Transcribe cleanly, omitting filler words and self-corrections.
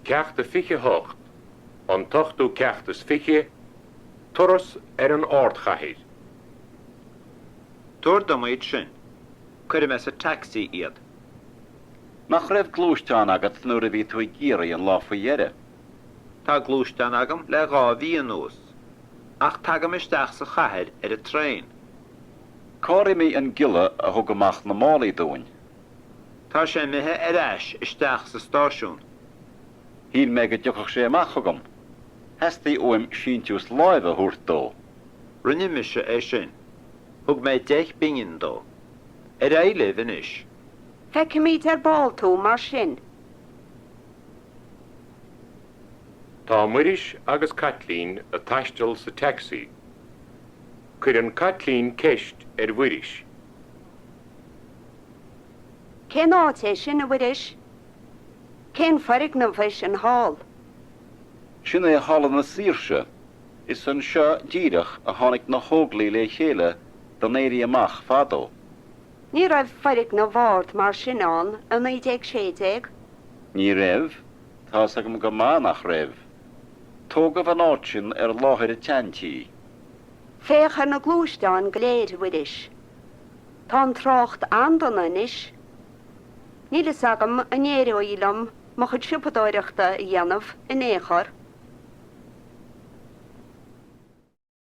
Ceacht a 28, An t-ochtú ceacht is fiche, Turas ar an ardchathair. Tabhair dom iad sin. Cuirfidh mé sa taxi iad. Nach raibh gluaisteán agat nuair a bhí tú i gCiarraí an lá faoi dheireadh? Tá gluaisteán agam le dhá mhí anuas, ach tagaim isteach sa chathair ar an traein. Cár imigh an giolla a thug amach na málaí dúinn? Tá sé imithe ar ais isteach sa stáisiún. Shíl mé go dtiocfadh sé amach chugam. Theastaigh uaim síntiús láimhe a thabhairt dó. Rinne mise é sin. Thug mé deich bpingin dó. Ar aghaidh libh anois. Feicfimid ar ball tú, mar sin. Tá Muiris agus Caitlín ag taisteal sa taxi. Cuireann Caitlín ceist ar Mhuiris. Cén áit é sin, a Mhuiris? Cén foirgneamh é sin thall? Sin é Halla na Saoirse. Is anseo díreach a tháinig na hÓglaigh le chéile don Éirí Amach fadó. Ní raibh foirgneamh ard mar sin ann i 1916? Ní raibh, tá's agam go maith nach raibh. Tógadh an áit sin ar láthair an tsean-tí. Féach ar na gluaisteáin go léir, a Mhuiris. Tá an trácht an-dona anois. Níl fhios agam an éireoidh liom mo chuid siopadóireachta a dhéanamh in aon chor.